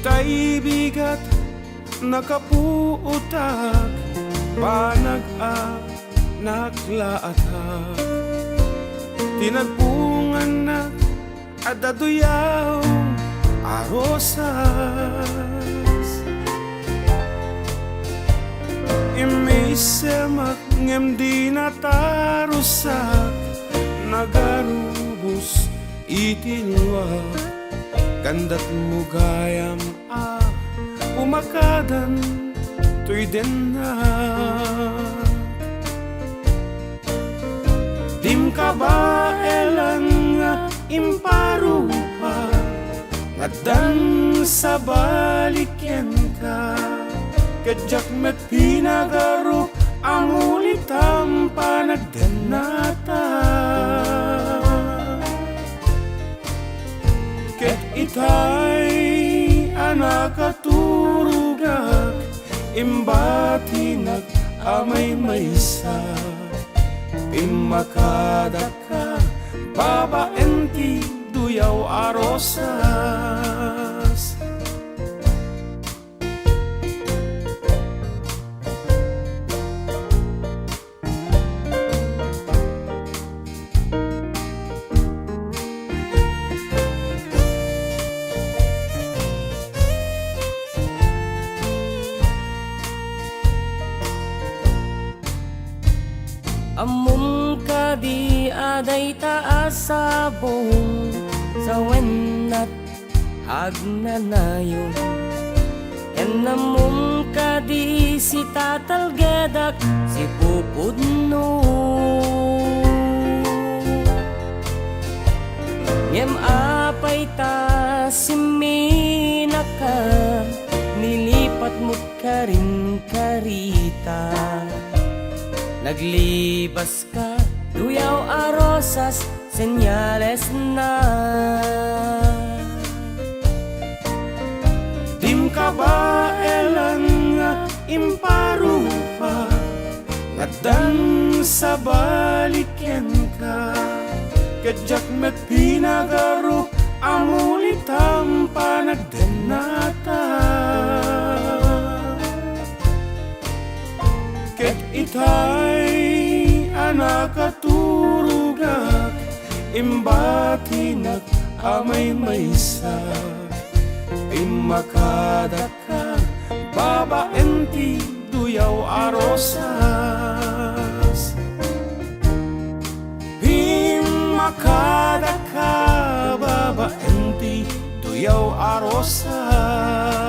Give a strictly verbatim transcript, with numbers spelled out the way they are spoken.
Kaibigat, nakapuotak, banag a naklatak. Ti nagbungannak, adda duyaw a rosas. Immisemak ngem di natarusak, nagarubos iti luak. Kandat mo gayam a pumakadan toy dennak. Dim kabaelan nga imparupa, ngaddan sabali kenka. Ket diak met pinagaruk a mulitam panagdennata. Ket itay a nakaturogak, imbatinak a maymaysa. Pimmakadakka, babaen ti duyaw a rosas. Ammom kadi a dayta a sabong, sawenna agnanayon. Ken ammom kadi sitatalgedak sipupudno. Ngem apay ta simminaka, nilipatmo karin karita. Naglibas ka, duyaw a rosas, senyales na. Dim kabaelan nga imparupa, ngaddan sabali kenka. Ket diak met pinagaruk a mulitam panagdennata. Ket itay a nakaturogak, imbatinak a maymaysa. Pimmakadakka, babaen ti duyaw a rosas. Pimmakadakka, babaen ti duyaw a rosas.